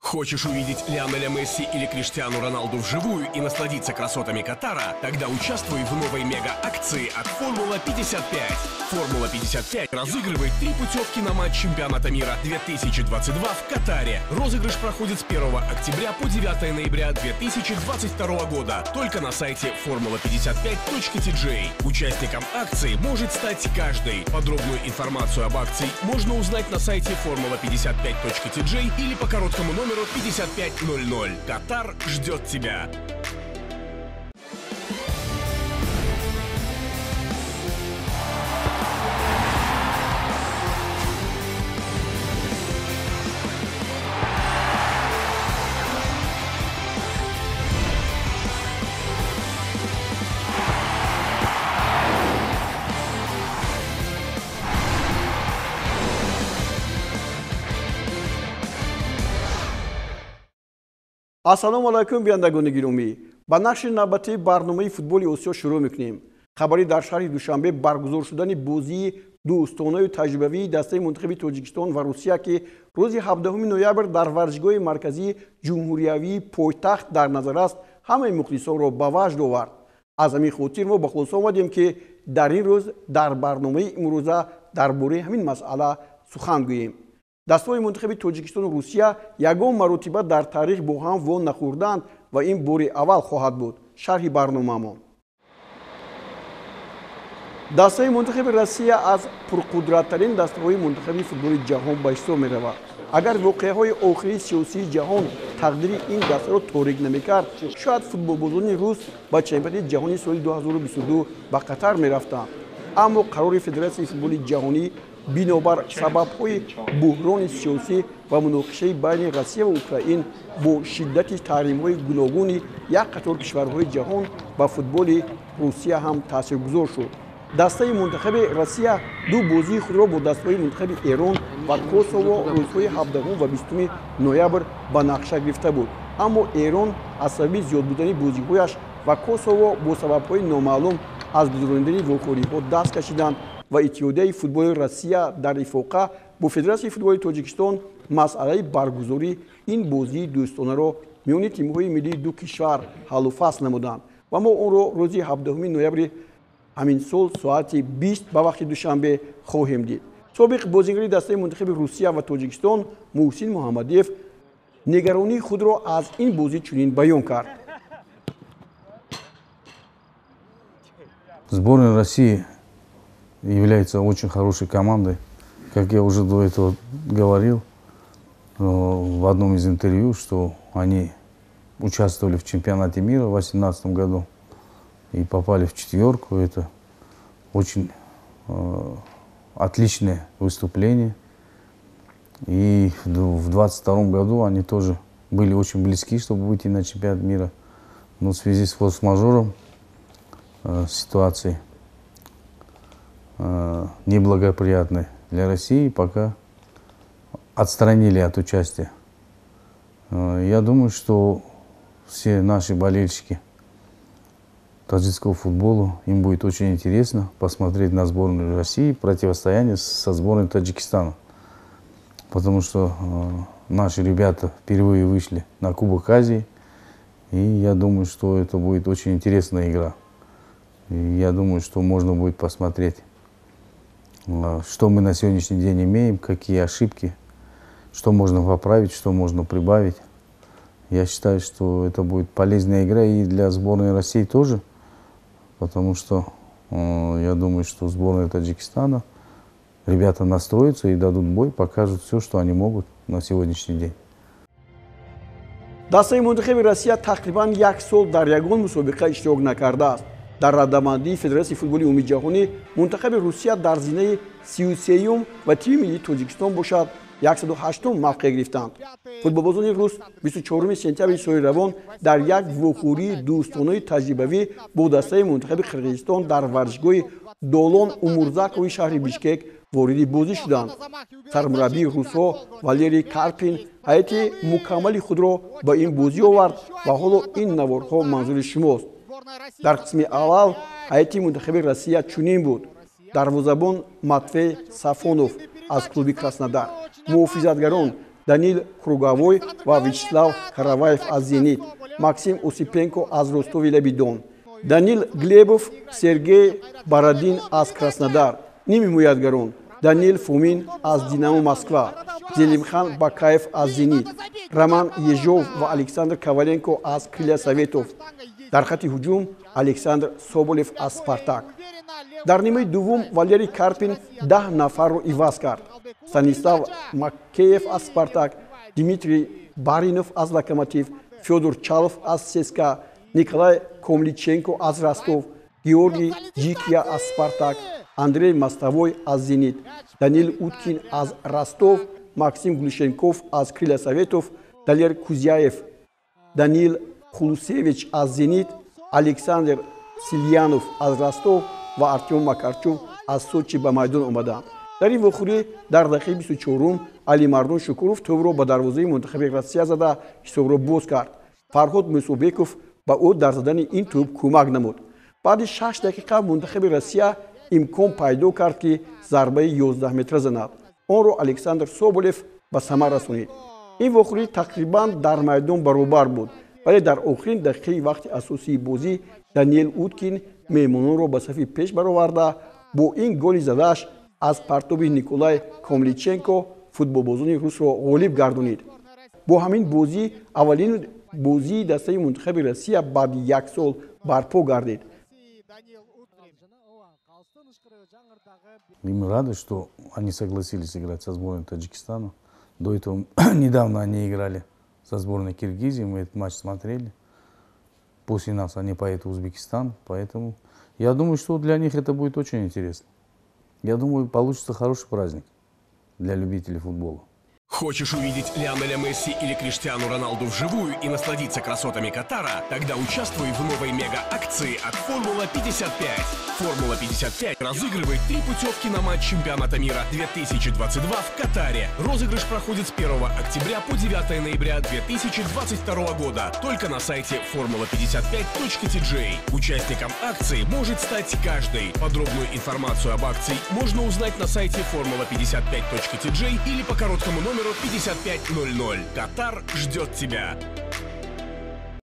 Хочешь увидеть Лионеля Месси или Криштиану Роналду вживую и насладиться красотами Катара? Тогда участвуй в новой мега-акции от «Формула-55». «Формула-55» разыгрывает 3 путевки на матч чемпионата мира 2022 в Катаре. Розыгрыш проходит с 1 октября по 9 ноября 2022 года. Только на сайте formula55.tj. Участником акции может стать каждый. Подробную информацию об акции можно узнать на сайте formula55.tj или по короткому номеру 5500. Катар ждет тебя. Ассалому алайкум, бинандагони гиромӣ. Ба нашри навбатии барномаи футболи Осиё шурӯъ мекунем. Хабари дар шаҳри Душанбе баргузор шудани бозии дӯстонаю таҷрибавии дастаи мунтахаби Тоҷикистон ва Русия, ки рӯзи 17 ноябр дар варзишгоҳи марказии ҷумҳуриявии пойтахт дар назар аст, ҳамаи мухлисонро ба ваҷд овард. Аз ҳамин хотир мо ба хулоса омадем, ки дар ин рӯз дар барномаи имрӯза дар бораи ҳамин масъала сухан гӯем. Дастаҳои мунтахаби Тоҷикистону Русия ягон маротиба дар таърих бо ҳам во нахӯрданд ва ин бори аввал хоҳад буд. Шарҳи барномаамон. Дастаи мунтахаби Россия аз пурқудраттарин дастаҳои мунтахаби футболи ҷаҳон ба ҳисоб меравад. Агар воқеаҳои охирии сиёсии ҷаҳон тақдири ин дастаро торик намекард, шояд футболбозони рус ба чемпионати ҷаҳони соли 2022 ба Қатар мерафтанд. Аммо қарори Федератсияи футболи ҷаҳонӣ бинобар сабабҳои буҳрони сиёсӣ ва муноқишаи байни Россия ва Украин бо шиддати таҳримҳои гуногуни як қатор кишварҳои ҷаҳон ба футболи Русия ҳам таъсиргузор шуд. Дастаи мунтахаби Россия ду бозии худро бо дастаҳои мунтахаби Эрон ва Косово рӯзҳои 17 ва 20 ноябр ба нақша гирифта буд. Аммо Эрон аз сабаби зиёд будани бозиҳояш ва Косово бо сабабҳои номаълум аз гузаронидани вохӯриҳо даст кашиданд ва Иттиҳодияи футболи Россия дар ифоқа бо Федератсияи футболи Тоҷикистон масъалаи баргузории ин бозии дӯстонаро миёни тимҳои миллии ду кишвар ҳаллу фасл намуданд ва мо онро рӯзи 17 ноябри ҳамин сол соати 20 ба вақти Душанбе хоҳем дид. Собиқ бозигари дастаи мунтахаби Русия ва Тоҷикистон Муҳсин Муҳаммадиев нигаронии худро аз ин бозӣ чунин баён кард. Сборная России является очень хорошей командой. Как я уже до этого говорил в одном из интервью, что они участвовали в чемпионате мира в 2018 году и попали в четверку. Это очень отличное выступление. И в 2022 году они тоже были очень близки, чтобы выйти на чемпионат мира. Но в связи с форс-мажором ситуации неблагоприятной для России, пока отстранили от участия. Я думаю, что все наши болельщики таджикского футбола, им будет очень интересно посмотреть на сборную России, противостояние со сборной Таджикистана. Потому что наши ребята впервые вышли на Кубок Азии, и я думаю, что это будет очень интересная игра. И я думаю, что можно будет посмотреть, что мы на сегодняшний день имеем, какие ошибки, что можно поправить, что можно прибавить. Я считаю, что это будет полезная игра и для сборной России тоже, потому что я думаю, что сборная Таджикистана, ребята настроятся и дадут бой, покажут все, что они могут на сегодняшний день. Дастаи мунтахаби Россия тақрибан як сол дар ягон мусобиқа иштирок накардааст. Дар радабандии Федератсияи футболи умумиҷаҳонӣ мунтахаби Русия дар зинаи 33-юм ва тими миллии Тоҷикистон бошад 108-ум мавқеъ гирифтанд. Футболбозони рус 24 сентябри соли равон дар як вохӯрии дӯстонаи таҷрибавӣ бо дастаи мунтахаби Қирғизистон дар варзишгоҳи Долон Умурзакови шаҳри Бишкек вориди бозӣ шуданд. Сармураббии русҳо Валерий Карпин ҳайати мукаммали худро ба ин бозӣ овард ва ҳоло ин наворҳо манзури шумост. Дар қисми аввал ҳайати мунтахаби Россия чунин буд: дарвозабон Матвей Сафонов аз клуби Краснодар, муҳофизатгарон Данил Круговой ва Вячеслав Караваев аз «Зенит», Максим Осипенко аз Ростови леби Дон, Данил Глебов, Сергей Бородин аз Краснодар. Нимҳимоятгарон: Данил Фомин аз «Динамо» Москва, Зелимхан Бакаев аз «Зенит», Роман Ежов ва Александр Коваленко аз «Крылья Советов». Дар хатти ҳуҷум Александр Соболев аз «Спартак». Дар нимаи дуввум Валерий Карпин 10 нафарро иваз кард: Станислав Макеев аз «Спартак», Дмитрий Баринов аз «Локомотив», Фёдор Чалов аз ЦСКА, Николай Комличенко аз «Ростов», Георгий Джикия аз «Спартак», Андрей Мостовой аз «Зенит», Данил Уткин аз «Ростов», Максим Глушенков аз «Крылья Советов», Далер Кузяев, Данил Хулусевич аз «Зенит», Александр Сильянов аз «Ростов» ва Артем Макарчук аз «Сочи» ба майдон омаданд. Дар ин вохӯрӣ дар дақиқаи 24-ум Алимардон Шукуров тӯбро ба дарвозаи мунтахаби Россия зада, ҳисобро боз кард. Фарҳод Мусобеков ба ӯ дар задани ин тӯб кӯмак намуд. Баъди 6 дақиқа мунтахаби Россия имкон пайдо кард, ки зарбаи 11 метра занад. Онро Александр Соболев ба самар расонид. Ин вохӯрӣ тақрибан дар майдон баробар буд, вале дар охирин дақиқаи вақти асосии бозӣ Даниэл Уткин меҳмононро ба сафи пеш бароварда, бо ин голи задааш аз партоби Николай Комличенко футболбозони русро ғолиб гардонид. Бо ҳамин бозӣ аввалин бозии дастаи мунтахаби Россия баъди як сол барпо гардид. И мы рады, что они согласились играть со сборной Таджикистана. До этого недавно они играли со сборной Киргизии, мы этот матч смотрели. После нас они поедут в Узбекистан, поэтому я думаю, что для них это будет очень интересно. Я думаю, получится хороший праздник для любителей футбола. Хочешь увидеть Лионеля Месси или Криштиану Роналду вживую и насладиться красотами Катара? Тогда участвуй в новой мега-акции от Формула 55. Формула 55 разыгрывает три путевки на матч чемпионата мира 2022 в Катаре. Розыгрыш проходит с 1 октября по 9 ноября 2022 года только на сайте formula55.tj. Участником акции может стать каждый. Подробную информацию об акции можно узнать на сайте formula55.tj или по короткому номеру 5500. Катар ждет тебя.